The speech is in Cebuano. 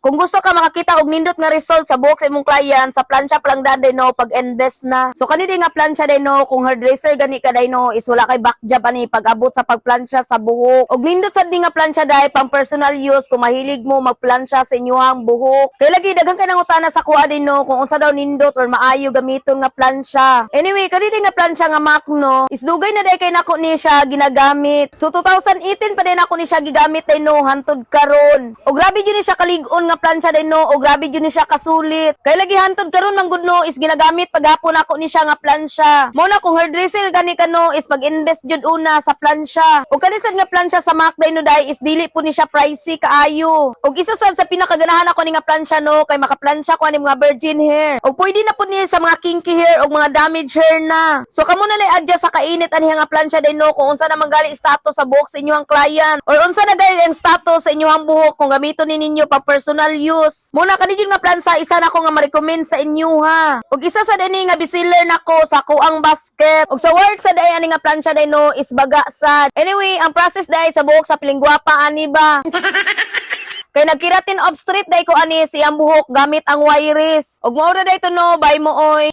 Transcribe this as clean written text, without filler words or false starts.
Kung gusto ka makakita og nindot nga result sa buhok sa imong client, sa plancha pa lang daan no, pag-invest na. So kani din nga plancha day no, kung hairdresser gani ka day no, is wala kay back job ani pag-abot sa pagplancha sa buhok. Og nindot sad ni nga plancha day pang personal use kung mahilig mo magplancha sa inyong buhok. Kay lagi daghan kay nangutana sa kuha din no kung unsa daw nindot or maayo gamiton nga plancha. Anyway, kani din nga plancha nga Mac no, is dugay na day kay nako ni siya ginagamit. So 2018 pa din ako ni siya gigamit day no, hantod karon. O grabe jud ni siya kalig-on nga plancha day no, o grabe jud ni siya kasulit. Kay lagi hantod karon man gud no is ginagamit paghapon ako ni siya nga plancha. Mo na kung hairdresser gani ka no is pag-invest jud una sa plancha. O kani sad nga plancha sa Mac day no day is dili po ni siya pricey kaayo. Og isa sad sa pinakaganahan ako ni nga plancha no kay makaplansya ko ani mga virgin hair. Og pwede na po ni sa mga kinky hair og mga damaged hair na. So kamo na lay adjust sa kainit ani nga plancha day no kung unsa na man gali status sa buhok sa inyong client or unsa na gali ang status sa inyong buhok kung gamiton ni ninyo pa personal use. Muna kani jud nga plansa, isa na ko nga ma-recommend sa inyo ha. Og isa sa dinhi nga bestseller nako sa kuang basket. Og sa work sa day ani nga plancha day no is baga sad. Anyway, ang process day sa buhok sa pilingguwapa ani ba? Kay nag-keratin off street day ko ani siyang buhok gamit ang wires. Og mao ra day to no, bye mo oy.